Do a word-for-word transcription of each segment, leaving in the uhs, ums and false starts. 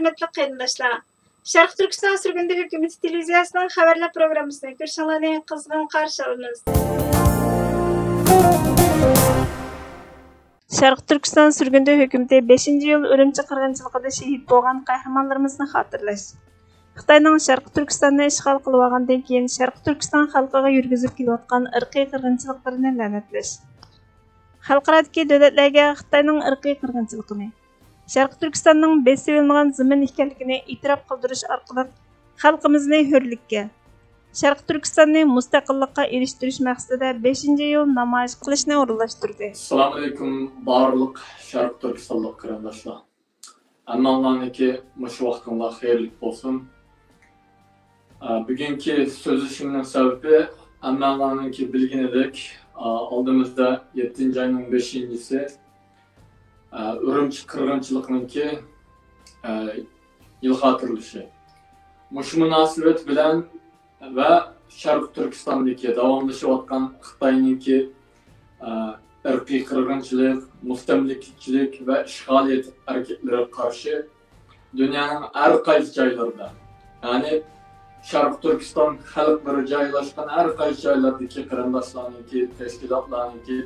ھۆرمەتلىك قېرىنداشلار، شەرقىي تۈركىستان سۈرگۈندە ھۆكۈمىتى تېلېۋىزىيەسىنىڭ خەۋەرلەر پروگراممىسىنى كۆرۈشۈڭلارنى قىزغىن قارشى ئالىمىز. شەرقىي تۈركىستان سۈرگۈندە ھۆكۈمىتى بەشىنچى ئىيۇل ئۈرۈمچى قىرغىنچىلىقىدا شېھىت بولغان قەھرىمانلىرىمىزنى خاتىرىلەش، خىتاينىڭ شەرقىي تۈركىستاننى ئىشغال قىلىۋالغاندىن كېيىن شەرقىي تۈركىستان خەلقىگە يۈرگۈزۈپ كېلىۋاتقان ئىرقىي قىرغىنچىلىقلىرىنى لەنەتلەش، خەلقئارادىكى دۆلەتلەرگە خىتاينىڭ ئىرقىي قىرغىنچىلىقىنى، شەرقىي تۈركىستاننىڭ بېسىۋېلىنغان زېمىن ئىكەنلىكىنى ئېتىراپ قىلدۇرۇش ئارقىلىق خەلقىمىزنى ھۆرلۈككە، شەرقىي تۈركىستاننى مۇستەقىللىققا ئېرىشتۈرۈش مەقسىتىدە بەشىنچى ئىيۇل نامايىش قىلىشنى ئورۇنلاشتۇردى. ئەسسالامۇ ئەلەيكۇم بارلىق شەرقىي تۈركىستانلىق قېرىنداشلار. ھەممىڭلارنىڭكى مۇشۇ ۋاقتىڭلار خەيرلىك بولسۇن. ئە، بۈگۈنكى سۆزلىشىمنىڭ سەۋەبى، ھەممىڭلارنىڭكى بىلگىنىدەك، ئە، ئالدىمىزدا يەتتىنچى ئاينىڭ بەشىنچىسى، ئە، ئۈرۈمچى قىرغىنچىلىقنىڭكى، ئە، يىل خاتىرىلىشى. مۇشۇ مۇناسىۋەت بىلەن ۋە شەرقىي تۈركىستاندىكى داۋاملىشىۋاتقان خىتاينىڭكى، ئە، ئىرقىي قىرغىنچىلىق، مۇستەملىكىچىلىك ۋە ئىشغالىيەت ھەرىكەتلىرىگە قارشى دۇنيانىڭ ھەر قايسى جايلىرىدا، يەنى شەرقىي تۈركىستان خەلقلىرى جايلاشقان ھەر قايسى جايلاردىكى قېرىنداشلارنىڭكى، تەشكىلاتلارنىڭكى،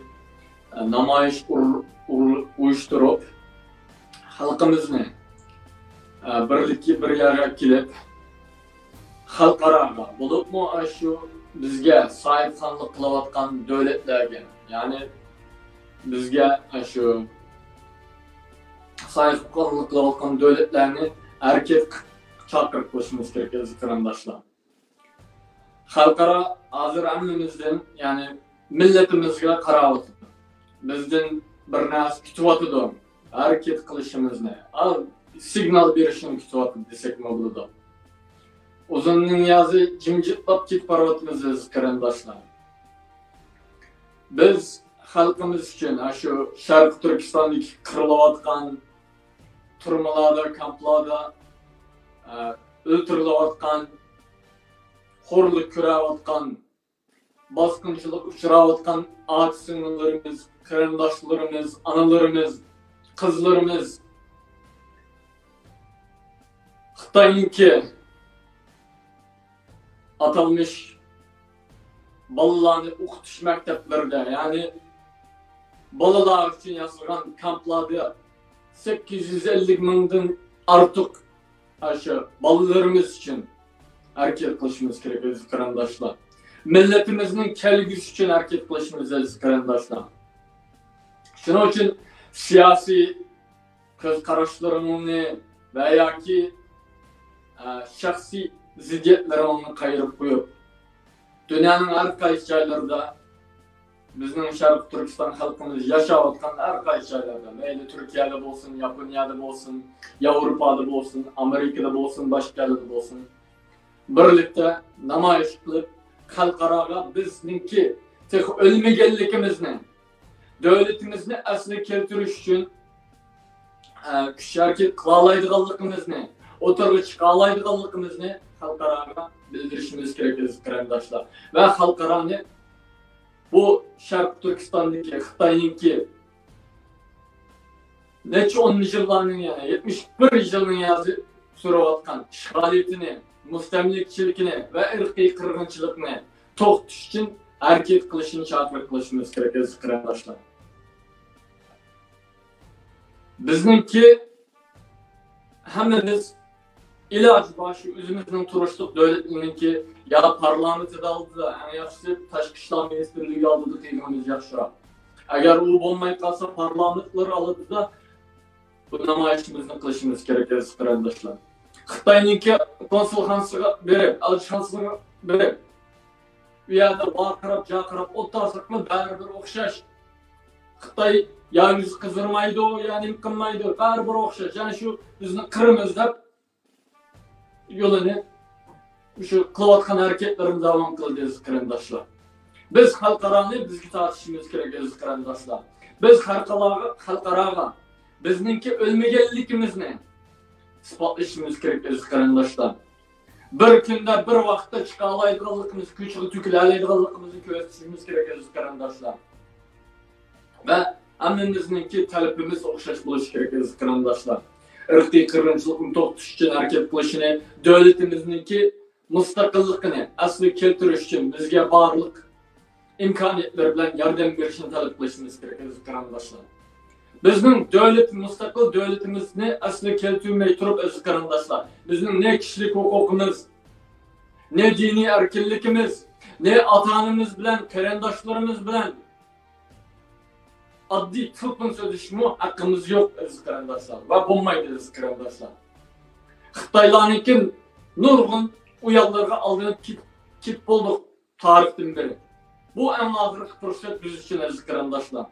ئە، نامايىش ئۇر-، ئۇر-، ئۇيۇشتۇرۇپ، خەلقىمىزنى، ئە، بىرلىككە، بىر يەرگە كېلىپ، خەلقئاراغا، بولۇپمۇ ئاشۇ بىزگە ساھىبخانلىق قىلىۋاتقان دۆلەتلەرگە، يەنى بىزگە ئاشۇ ساھىبخانلىق قىلىۋاتقان دۆلەتلەرنى ھەرىكەت چاقىرىق قىلىشىمىز كېرەك، ئەزىز قېرىنداشلار. خەلقئارا ھازىر ھەممىمىزدىن، يەنى مىللىتىمىزگە قاراۋاتىدۇ. بىزدىن بىر نەرسە كۈتۈۋاتىدۇ. ھەرىكەت قىلىشىمىزنى، ئا، سىگنال بېرىشنى كۈتۈۋاتىدۇ دېسەكمۇ بولىدۇ. ئۇزۇن نىيازى جىمجىتلاپ كېتىپ بارىۋاتىمىز، ئەزىز قېرىنداشلار. بىز خەلقىمىز ئۈچۈن، ھە، شۇ شەرقىي تۈركىستاندىكى قىرىلىۋاتقان، تۈرمىلەردە، كامپلاردا، ئە، ئۆلتۈرۈلۈۋاتقان، خورلۇق كۆرۈۋاتقان، باسقۇنچىلىققا ئۇچراۋاتقان ئاكا-سىڭىللىرىمىز، قېرىنداشلىرىمىز، ئانىلىرىمىز، قىزلىرىمىز، خىتاينىڭكى ئاتالمىش بالىلارنى ئوقۇتۇش مەكتەپلىرىدە، يەنى بالىلار ئۈچۈن ياسىغان كامپلاردا سەككىز يۈز ئەللىك مىڭدىن ئارتۇق ئاشۇ بالىلىرىمىز ئۈچۈن ھەرىكەت قىلىشىمىز كېرەك، ئەزىز قېرىنداشلار. مىللىتىمىزنىڭ كەلگۈسى ئۈچۈن ھەرىكەت قىلىشىمىز، ئەزىز قېرىنداشلار. شۇنىڭ ئۈچۈن سىياسىي كۆز قاراشلىرىڭلارنى ۋە ياكى، ئە، شەخسىي زىددىيەتلىرىڭلارنى قايرىپ قويۇپ، دۇنيانىڭ ھەر قايسى جايلىرىدا بىزنىڭ شەرقىي تۈركىستان خەلقىمىز ياشاۋاتقان ھەر قايسى جايلاردا، مەيلى تۈركىيەدە بولسۇن، ياپونىيەدە بولسۇن، ياۋروپادا بولسۇن، ئامېرىكىدا بولسۇن، باشقا يەرلەردە بولسۇن، بىرلىكتە نامايىش قىلىپ، خەلقئاراغا بىزنىڭكى تېخى ئۆلمىگەنلىكىمىزنى، دۆلىتىمىزنى ئەسلىگە كەلتۈرۈش ئۈچۈن، ئە، كۈچ ھەرىكەت قىلالايدىغانلىقىمىزنى، ئوتتۇرىغا چىقالايدىغانلىقىمىزنى خەلقئاراغا بىلدۈرۈشىمىز كېرەك، ئەزىز قېرىنداشلار. ۋە خەلقئارانى بۇ شەرقىي تۈركىستاندىكى خىتاينىڭكى نەچچە ئون يىللارنىڭ، يەنى يەتمىش بىر يىلنىڭ يازى سۈرۈۋاتقان ئىشغالىيىتىنى، مۇستەملىكىچىلىكىنى ۋە ئىرقىي قىرغىنچىلىقنى توختىتىش ئۈچۈن ھەرىكەت قىلىشنى چاقىرىق قىلىشىمىز كېرەك، ئەزىز قېرىنداشلار. بىزنىڭكى ھەممىمىز ئىلاجى بار شۇ ئۆزىمىزنىڭ تۇرۇشلۇق دۆلىتىنىڭكى يا پارلامېنتىدا ئالدىدا، ئەڭ ياخشىسى تاشقى ئىشلار مىنىستىرلىكى ئالدىدا قىلغىنىمىز ياخشىراق. ئەگەر ئۇ بولماي قالسا، پارلامېنتلار ئالدىدا بۇ نامايىشىمىزنى قىلىشىمىز كېرەك، ئەزىز قېرىنداشلار. خىتاينىڭكى كونسۇلخانىسىغا بېرىپ، ئەلچىخانىسىغا بېرىپ، ئۇ يەردە ۋارقىراپ، جارقىراپ ئولتۇرساقمۇ بەرىبىر ئوخشاش. خىتاي يا يۈز قىزىرمايدۇ، يا نېمە قىلمايدۇ، بەرىبىر ئوخشاش. يەنى شۇ بىزنى قىرىمىز دەپ يولىنى، شۇ قىلىۋاتقان ھەرىكەتلىرىنى داۋام قىلىدۇ، ئەزىز قېرىنداشلار. بىز خەلقئارانى بىزگە تارتىشىمىز كېرەك، ئەزىز قېرىنداشلار. بىز خەلقئاراغا، خەلقئاراغا بىزنىڭكى ئۆلمىگەنلىكىمىزنى ئىسپاتلىشىمىز كېرەك، ئەزىز قېرىنداشلار. بىر كۈندە، بىر ۋاقىتتا چىقالايدىغانلىقىمىز، كوچىغا تۆكۈلەلەيدىغانلىقىمىزنى كۆرسىتىشىمىز كېرەك، ئەزىز قېرىنداشلار. ۋە ھەممىمىزنىڭكى تەلىپىمىز ئوخشاش بولۇشى كېرەك، ئەزىز قېرىنداشلار. ئىرقىي قىرغىنچىلىقنى توختىتىش ئۈچۈن ھەرىكەت قىلىشىنى، دۆلىتىمىزنىڭكى مۇستەقىللىقىنى ئەسلىگە كەلتۈرۈش ئۈچۈن بىزگە بارلىق ئىمكانىيەتلىرى بىلەن ياردەم بېرىشىنى تەلەپ قىلىشىمىز كېرەك، ئەزىز قېرىنداشلار. بىزنىڭ دۆلەت، مۇستەقىل دۆلىتىمىزنى ئەسلىگە كەلتۈرمەي تۇرۇپ، ئەزىز قېرىنداشلار، بىزنىڭ نە كىشىلىك ھوقۇقىمىز، نە دىنىي ئەركىنلىكىمىز، نە ئاتا-ئانىمىز بىلەن، قېرىنداشلىرىمىز بىلەن ئاددىي تېلېفون سۆزلىشىشمۇ ھەققىمىز يوق، ئەزىز قېرىنداشلار، ۋە بولمايدۇ، ئەزىز قېرىنداشلار. خىتايلارنىڭكى نۇرغۇن ئۇيانلىرىغا ئالدىنىپ كېت-، كېتىپ بولدۇق تارىختىن بېرى. بۇ ئەڭ ئاخىرقى پۇرسەت بىز ئۈچۈن، ئەزىز قېرىنداشلار.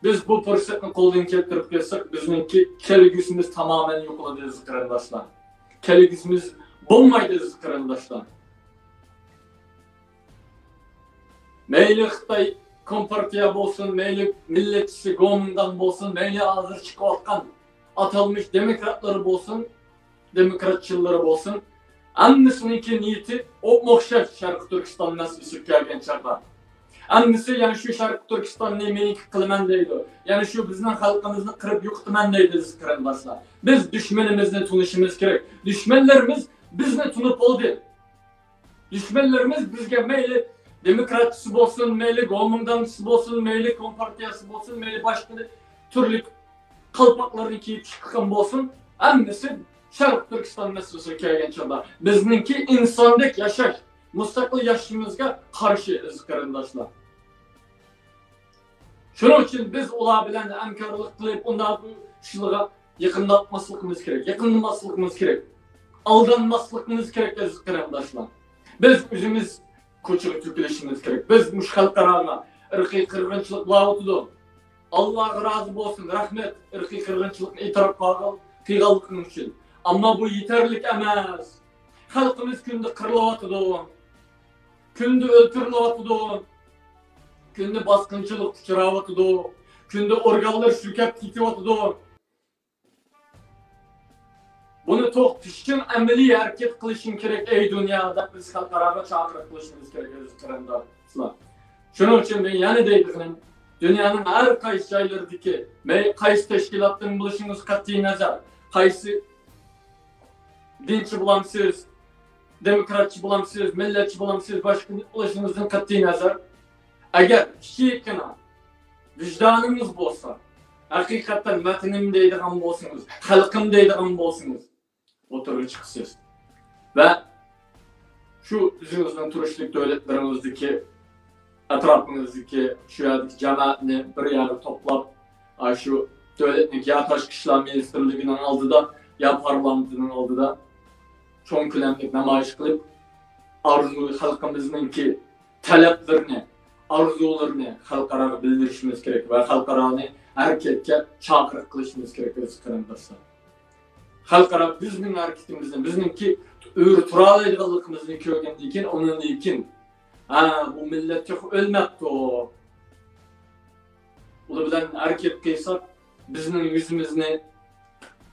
بىز بۇ پۇرسەتنى قولدىن كەلتۈرۈپ كەتسەك، بىزنىڭكى كەلگۈسىمىز تامامەن يوقىلىدۇ، ئەزىز قېرىنداشلار. كەلگۈسىمىز بولمايدۇ، ئەزىز قېرىنداشلار. مەيلى خىتاي كومپارتىيە بولسۇن، مەيلى مىللەتچىسى گومىنداڭ بولسۇن، مەيلى ھازىر چىقىۋاتقان ئاتالمىش دېموكراتلىرى بولسۇن، دېموكراتچىللىرى بولسۇن، ھەممىسىنىڭكى نىيىتى ئوپمۇ ئوخشاش شەرقىي تۈركىستان مەسىلىسىگە كەلگەن چاغدا. ھەممىسى يەنە شۇ شەرقىي تۈركىستاننى مېنىڭكى قىلىمەن دەيدۇ. يەنە شۇ بىزنىڭ خەلقىمىزنى قىرىپ يوقىتىمەن دەيدۇ، ئەزىز قېرىنداشلار. بىز دۈشمىنىمىزنى تونۇشىمىز كېرەك. دۈشمەنلىرىمىز بىزنى تونۇپ بولدى. دۈشمەنلىرىمىز بىزگە مەيلى دېموكراتچىسى بولسۇن، مەيلى گومىنداڭچىسى بولسۇن، مەيلى كومپارتىيەسى بولسۇن، مەيلى باشقا تۈرلۈك قالپاقلارنى كىيىپ چىققان بولسۇن، ھەممىسى شەرقىي تۈركىستان مەسىلىسىگە كەلگەن چاغدا بىزنىڭكى ئىنساندەك ياشاش، مۇستەقىل ياشىشىمىزغا قارشى، ئەزىز قېرىنداشلار. شۇنىڭ ئۈچۈن بىز ئۇلار بىلەن ھەمكارلىق قىلىپ، ئۇنداق ئىشلارغا يېقىنلاشماسلىقىمىز كېرەك، يېقىنلىماسلىقىمىز كېرەك، ئالدانماسلىقىمىز كېرەك، ئەزىز قېرىنداشلار. بىز ئۆزىمىز كوچىغا تۆكۈلۈشىمىز كېرەك. بىز مۇشۇ خەلقئاراغا ئىرقىي قىرغىنچىلىق بولۇۋاتىدۇ. ئاللاغا رازى بولسۇن، رەھمەت، ئىرقىي قىرغىنچىلىقنى ئېتىراپ قىلغان-، قىلغانلىقىڭ ئۈچۈن. ئەمما بۇ يېتەرلىك ئەمەس. خەلقىمىز كۈندە قىرىلىۋاتىدۇ. كۈندە ئۆلتۈرۈلۈۋاتىدۇ. كۈندە باسقۇنچىلىققا ئۇچراۋاتىدۇ. كۈندە ئورگانلار شۈركەپ كېتىۋاتىدۇ. بۇنى توختىتىش ئۈچۈن ئەمەلىي ھەرىكەت قىلىشىڭ كېرەك، ئەي دۇنيا، دەپ بىز خەلقئاراغا چاقىرىق قىلىشىمىز كېرەك، ئەزىز قېرىنداشلار. شۇنىڭ ئۈچۈن مەن يەنە دەيدىغىنىم، دۇنيانىڭ ھەر قايسى جايلىرىدىكى، مەيلى قايسى تەشكىلاتتىن بولۇشىڭىز قەتئىي نەزەر، قايسى دىنچى بولامسىز، دېموكراتچى بولامسىز، مىللەتچى بولامسىز، باشقا بولۇشىڭىزدىن قەتئىي نەزەر، ئەگەر كىچىككىنە ۋىجدانىڭىز بولسا، ھەقىقەتەن ۋەتىنىم دەيدىغان بولسىڭىز، خەلقىم دەيدىغان بولسىڭىز، ئوتتۇرىغا چىقىسىز. ۋە شۇ ئۆزىڭىزنىڭ تۇرۇشلۇق دۆلەتلىرىڭىزدىكى، ئەتراپىڭىزدىكى، شۇ يەردىكى جامائەتنى بىر يەرگە توپلاپ، ئاشۇ دۆلەتنىڭ يا تاشقى ئىشلار مىنىستىرلىكىنىڭ ئالدىدا، يا پارلامېنتىنىڭ ئالدىدا چوڭ كۆلەملىك نامايىش قىلىپ، ئارزۇ، خەلقىمىزنىڭكى تەلەپلىرىنى، ئارزۇلىرىنى خەلقئاراغا بىلدۈرۈشىمىز كېرەك ۋە خەلقئارانى ھەرىكەتكە چاقىرىق قىلىشىمىز كېرەك، ئەزىز قېرىنداشلار. خەلقئارا بىزنىڭ ھەرىكىتىمىزنى، بىزنىڭكى ئۆرە تۇرالايدىغانلىقىمىزنى كۆرگەندىن كېيىن، ئۇنىڭدىن كېيىن، ھە، بۇ مىللەت تېخى ئۆلمەپتۇ. ئۇلار بىلەن ھەرىكەت قىلساق، بىزنىڭ يۈزىمىزنى،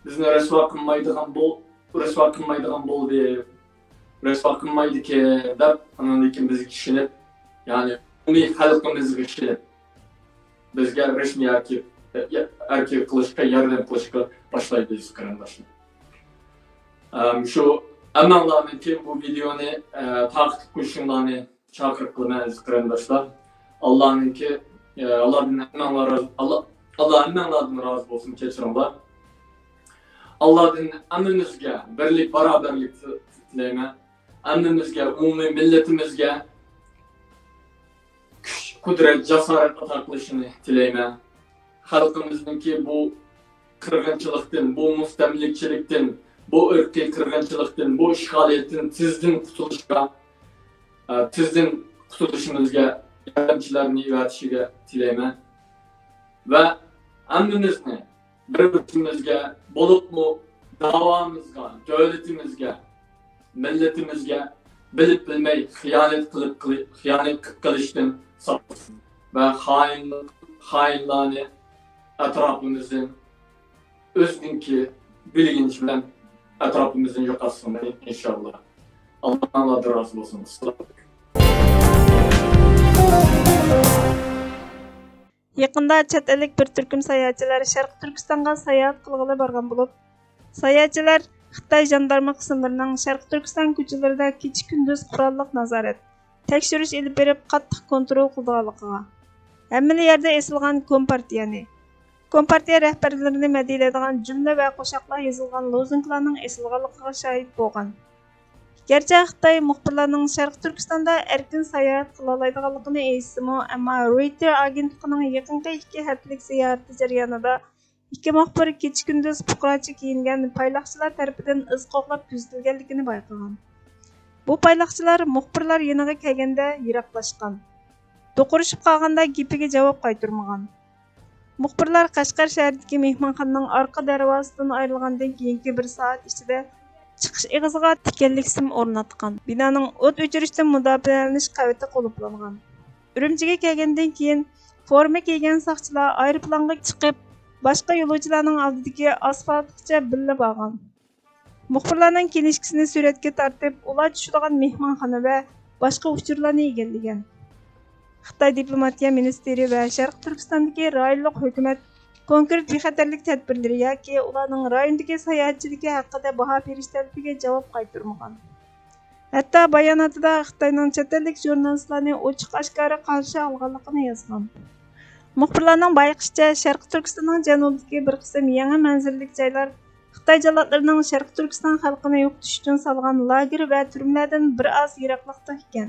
بىزنى رەسۋا قىلمايدىغان بول-، رەسۋا قىلمايدىغان بولدى، رەسۋا قىلمايدىكەن دەپ، ئاندىن كېيىن بىزگە ئىشىنىپ، يەنى ئومۇمىي خەلقىمىزگە ئىشىنىپ، بىزگە رەسمىي ئەركىن، ئەركىن قىلىشقا، ياردەم قىلىشقا باشلايدۇ، ئەزىز قېرىنداشلار. ئەم، شۇ ھەممەڭلارنىڭكى بۇ ۋىدېئونى، ئە، تارقىتىپ قويۇشۇڭلارنى چاقىرىق قىلىمەن، ئەزىز قېرىنداشلار. ئاللانىڭكى، ئە، ئاللادىن ھەممەڭلار رازى، ئاللا، ئاللا ھەممەڭلاردىن رازى بولسۇن، كەچۈرۈڭلار. ئاللادىن ھەممىمىزگە بىرلىك، باراۋەرلىك تىلەيمەن. ھەممىمىزگە، ئومۇمىي مىللىتىمىزگە كۈچ، قۇدرەت، جاسارەت ئاتا قىلىشىنى تىلەيمەن. خەلقىمىزنىڭكى بۇ قىرغىنچىلىقتىن، بۇ مۇستەملىكىچىلىكتىن، بۇ ئىرقىي قىرغىنچىلىقتىن، بۇ ئىشغالىيەتتىن تېزدىن قۇتۇلۇشىغا، ئە، تېزدىن قۇتۇلۇشىمىزغا ياردەمچىلەرنى ئەۋەتىشىگە تىلەيمەن. ۋە ھەممىمىزنى بىر-بىرىمىزگە، بولۇپمۇ داۋامىزغا، دۆلىتىمىزگە، مىللىتىمىزگە بىلىپ بىلمەي خىيانەت قىلىپ، قىلى-، خىيانەت قىلىشتىن ساقلىسۇن ۋە خائىنلىق، خائىنلارنى ئەتراپىمىزدىن ئۆزىنىڭكى بىلگىنىچ بىلەن ئەتراپىمىزدىن يوقاتسۇن، ئىنشاللا. ئاللا ئاڭلاردىن رازى بولسۇن. ئەسسالامۇ ئەلەيكۇم. يېقىندا چەت ئەللىك بىر تۈركۈم ساياھەتچىلەر شەرقىي تۈركىستانغا ساياھەت قىلغىلى بارغان بولۇپ، ساياھەتچىلەر خىتاي ژاندارما قىسىملىرىنىڭ شەرقىي تۈركىستان كوچىلىرىدا كېچە-كۈندۈز قوراللىق نازارەت، تەكشۈرۈش ئېلىپ بېرىپ، قاتتىق كونترول قىلىدىغانلىقىغا، ھەممىلا يەردە ئېسىلغان كومپارتىيەنى، كومپارتىيە رەھبەرلىرىنى مەدھىيەلەيدىغان جۈملە ۋە قوشاقلار يېزىلغان لوزۇنكىلارنىڭ ئېسىلغانلىقىغا شاھىت بولغان. گەرچە خىتاي مۇخبىرلارنىڭ شەرقىي تۈركىستاندا ئەركىن ساياھەت قىلالايدىغانلىقىنى ئېيتسىمۇ، ئەمما رويتېر ئاگېنتلىقىنىڭ يېقىنقى ئىككى ھەپتىلىك زىيارىتى جەريانىدا ئىككى مۇخبىر كېچە-كۈندۈز پۇقراچە كىيىنگەن پايلاقچىلار تەرىپىدىن ئىز قوغلاپ كۆزىتىلگەنلىكىنى بايقىغان. بۇ پايلاقچىلار مۇخبىرلار يېنىغا كەلگەندە يىراقلاشقان. دوقۇرۇشۇپ قالغاندا گېپىگە جاۋاب قايتۇرمىغان. مۇخبىرلار قەشقەر شەھىرىدىكى مېھمانخانىنىڭ ئارقا دەرۋازىسىدىن ئايرىلغاندىن كېيىنكى بىر سائەت ئىچىدە چىقىش ئېغىزىغا تىكەنلىك سىم ئورناتقان. بىنانىڭ ئوت ئۆچۈرۈشتىن مۇداپىئەلىنىش قەۋىتى قۇلۇپلانغان. ئۈرۈمچىگە كەلگەندىن كېيىن، فورما كىيگەن ساقچىلار ئايروپىلانغا چىقىپ، باشقا يولۇچىلارنىڭ ئالدىدىكى ئاسفالتقىچە بىللە بارغان. مۇخبىرلارنىڭ كىنىشكىسىنى سۈرەتكە تارتىپ، ئۇلار چۈشىدىغان مېھمانخانا ۋە باشقا ئۇچۇرلارنى ئىگىلىگەن. خىتاي دىپلوماتىيە مىنىستىرى ۋە شەرقىي تۈركىستاندىكى رايونلۇق ھۆكۈمەت كونكرېت بىخەتەرلىك تەدبىرلىرى ياكى ئۇلارنىڭ رايوندىكى ساياھەتچىلىكى ھەققىدە باھا بېرىش تەلىپىگە جاۋاب قايتۇرمىغان. ھەتتا باياناتىدا خىتاينىڭ چەت ئەللىك ژۇرنالىستلارنى ئوچۇق-ئاشكارا قارشى ئالغانلىقىنى يازغان. مۇخبىرلارنىڭ بايقىشىچە، شەرقىي تۈركىستاننىڭ جەنۇبىدىكى بىر قىسىم يېڭى مەنزىرىلىك جايلار خىتاي جاللاتلىرىنىڭ شەرقىي تۈركىستان خەلقىنى يوقىتىش ئۈچۈن سالغان لاگېر ۋە تۈرمىلەردىن بىر ئاز يىراقلىقتا ئىكەن.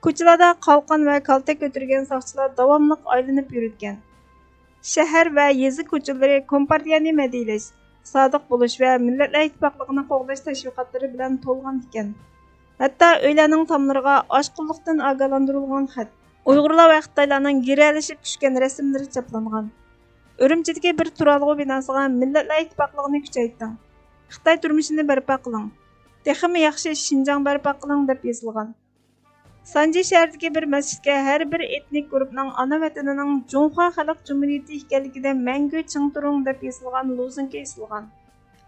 كوچىلاردا قالقان ۋە كالتەك كۆتۈرگەن ساقچىلار داۋاملىق ئايلىنىپ يۈرىدىكەن. شەھەر ۋە يېزا كوچىلىرى كومپارتىيەنى مەدھىيەلەش، سادىق بولۇش ۋە مىللەتلەر ئىتتىپاقلىقىنى قوغداش تەشۋىقاتلىرى بىلەن تولغان ئىكەن. ھەتتا ئۆيلەرنىڭ تاملىرىغا ئاشقۇنلۇقتىن ئاگاھلاندۇرۇلغان خەت، ئۇيغۇرلار ۋە خىتايلارنىڭ گىرەلىشىپ چۈشكەن رەسىملىرى چاپلانغان. ئۈرۈمچىدىكى بىر تۇرالغۇ بىناسىغا «مىللەتلەر ئىتتىپاقلىقىنى كۈچەيتىڭ، خىتاي تۇرمۇشىنى بەرپا قىلىڭ، تېخىمۇ ياخشى شىنجاڭ بەرپا قىلىڭ» دەپ يېزىلغان. سانجى شەھىرىدىكى بىر مەسچىتكە ھەر بىر ئېتنىك گۇرۇپنىڭ ئانا ۋەتىنىنىڭ جۇڭخۇا خەلق جۇمھۇرىيىتى ئىكەنلىكىدە «مەڭگۈ چىڭ تۇرۇڭ» دەپ يېزىلغان لوزۇنكا ئېسىلغان.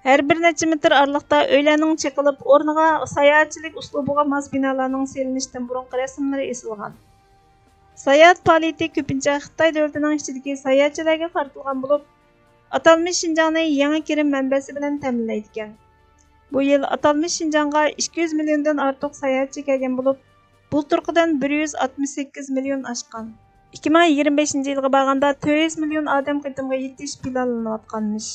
ھەر بىر نەچچە مېتىر ئارىلىقتا ئۆيلەرنىڭ چېقىلىپ، ئورنىغا ساياھەتچىلىك ئۇسلۇبىغا ماس بىنالارنىڭ سېلىنىشتىن بۇرۇنقى رەسىملىرى ئېسىلغان. ساياھەت پائالىيىتى كۆپىنچە خىتاي دۆلىتىنىڭ ئىچىدىكى ساياھەتچىلەرگە قارىتىلغان بولۇپ، ئاتالمىش شىنجاڭنى يېڭى كىرىم مەنبەسى بىلەن تەمىنلەيدىكەن. بۇ يىل ئاتالمىش شىنجاڭغا ئىككى يۈز مىليوندىن ئارتۇق ساياھەتچى كەلگەن بولۇپ، بۇلتۇرقىدىن بىر يۈز ئاتمىش سەككىز مىليون ئاشقان. ئىككى مىڭ يىگىرمە بەشىنچى يىلغا بارغاندا تۆت يۈز مىليون ئادەم قېتىمغا يېتىش پىلانلىنىۋاتقانمىش.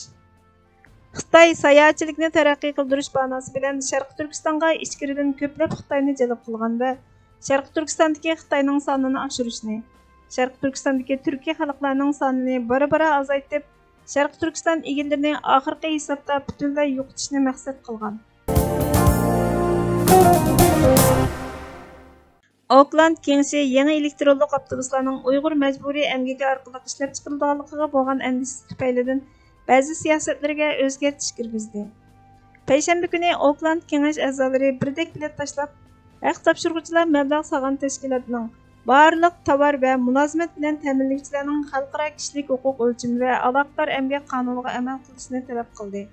خىتاي ساياھەتچىلىكنى تەرەققىي قىلدۇرۇش باھانىسى بىلەن شەرقىي تۈركىستانغا ئىچكىرىدىن كۆپلەپ خىتاينى جەلپ قىلغان ۋە شەرقىي تۈركىستاندىكى خىتاينىڭ سانىنى ئاشۇرۇشنى، شەرقىي تۈركىستاندىكى تۈركىي خەلقلەرنىڭ سانىنى بارا-بارا ئازايتىپ، شەرقىي تۈركىستان ئىگىلىرىنى ئاخىرقى ھېسابتا پۈتۈنلەي يوقىتىشنى مەقسەت قىلغان. ئوكلاند كېڭىشى يېڭى ئېلېكترونلۇق ئاپتوبۇسلارنىڭ ئۇيغۇر مەجبۇرىي ئەمگىكى ئارقىلىق ئىشلەپچىقىرىلىدىغانلىقىغا بولغان ئەندىشىسى تۈپەيلىدىن بەزى سىياسەتلىرىگە ئۆزگەرتىش كىرگۈزدى. پەيشەنبە كۈنى ئوكلاند كېڭەش ئەزالىرى بىردەك بېلەت تاشلاپ، ھەق تاپشۇرغۇچىلار مەبلەغ سالغان تەشكىلاتنىڭ بارلىق تاۋار ۋە مۇلازىمەت بىلەن تەمىنلىگۈچىلەرنىڭ خەلقئارا كىشىلىك ھوقۇق ئۆلچىمى ۋە ئالاقىدار ئەمگەك قانۇنىغا ئەمەل قىلىشىنى تەلەپ قىلدى.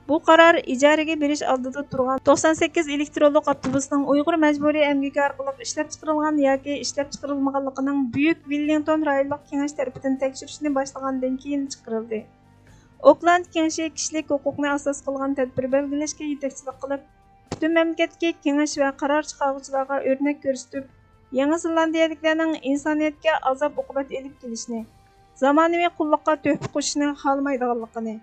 بۇ قارار ئىجارىگە بېرىش ئالدىدا تۇرغان توقسان سەككىز ئېلېكترونلۇق ئاپتوبۇسنىڭ ئۇيغۇر مەجبۇرىي ئەمگىكى ئارقىلىق ئىشلەپچىقىرىلغان ياكى ئىشلەپچىقىرىلمىغانلىقىنىڭ بۈيۈك ۋېللىڭتون رايونلۇق كېڭەش تەرىپىدىن تەكشۈرۈشنى باشلىغاندىن كېيىن چىقىرىلدى. ئوكلاند كېڭىشى كىشىلىك ھوقۇقنى ئاساس قىلغان تەدبىر بەلگىلەشكە يېتەكچىلىك قىلىپ، پۈتۈن مەملىكەتتىكى كېڭەش ۋە قارار چىقارغۇچىلارغا ئۆرنەك كۆرسىتىپ، يېڭى زېلاندىيەلىكلەرنىڭ ئىنسانىيەتكە ئازاب-ئوقۇبەت ئېلىپ كېلىشىنى، زامانىۋى قۇللۇققا تۆھپە قوشۇشنى خالىمايدىغانلىقىنى،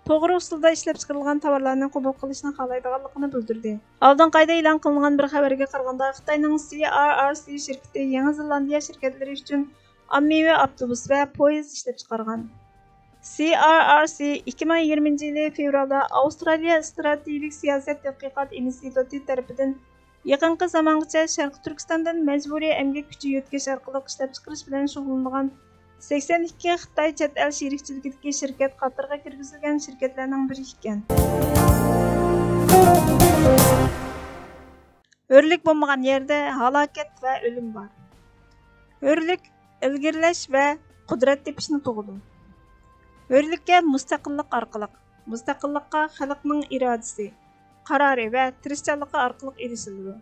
توغرا ئۇسۇلدا ئىشلەپچىقىرىلغان تاۋارلارنى قوبۇل قىلىشنى خالايدىغانلىقىنى بىلدۈردى. ئالدىنقى ئايدا ئېلان قىلىنغان بىر خەۋەرگە قارىغاندا، خىتاينىڭ سى ئار ئار سى شىركىتى يېڭى زېلاندىيە شىركەتلىرى ئۈچۈن ئاممىۋى ئاپتوبۇس ۋە پويىز ئىشلەپچىقارغان. سى ئار ئار سى ئىككى مىڭ يىگىرمىنچى يىلى فېۋرالدا ئاۋسترالىيە ئىستراتېگىك سىياسەت تەتقىقات ئىنستىتۇتى تەرىپىدىن يېقىنقى زامانغىچە شەرقىي تۈركىستاندىن مەجبۇرىي ئەمگەك كۈچى يۆتكەش ئارقىلىق ئىشلەپچىقىرىش بىلەن شۇغۇللىنىدىغان سەكسەن ئىككى خىتاي چەت ئەل شېرىكچىلىكىدىكى شىركەت قاتارىغا كىرگۈزۈلگەن شىركەتلەرنىڭ بىرى ئىكەن. ھۆرلۈك بولمىغان يەردە ھالاكەت ۋە ئۆلۈم بار. ھۆرلۈك ئىلگىرىلەش ۋە قۇدرەت تېپىشنى تۇغىدۇ. ھۆرلۈككە مۇستەقىللىق ئارقىلىق، مۇستەقىللىققا خەلقنىڭ ئىرادىسى، قارارى ۋە تىرىشچانلىقى ئارقىلىق ئېرىشىلىدۇ.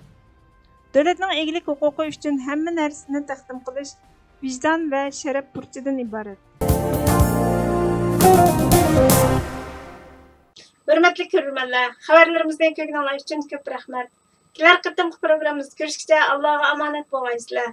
دۆلەتنىڭ ئىگىلىك ھوقۇقى ئۈچۈن ھەممە نەرسىنى تەقدىم قىلىش ۋىجدان ۋە شەرەپ بۇرچىدىن ئىبارەت. ھۆرمەتلىك كۆرۈرمەنلەر، خەۋەرلىرىمىزنى كۆرگىنىڭلار ئۈچۈن كۆپ رەھمەت. كېلەر قېتىمقى پروگراممىمىزدا كۆرۈشكىچە ئاللاغا ئامانەت بولغايسىلەر.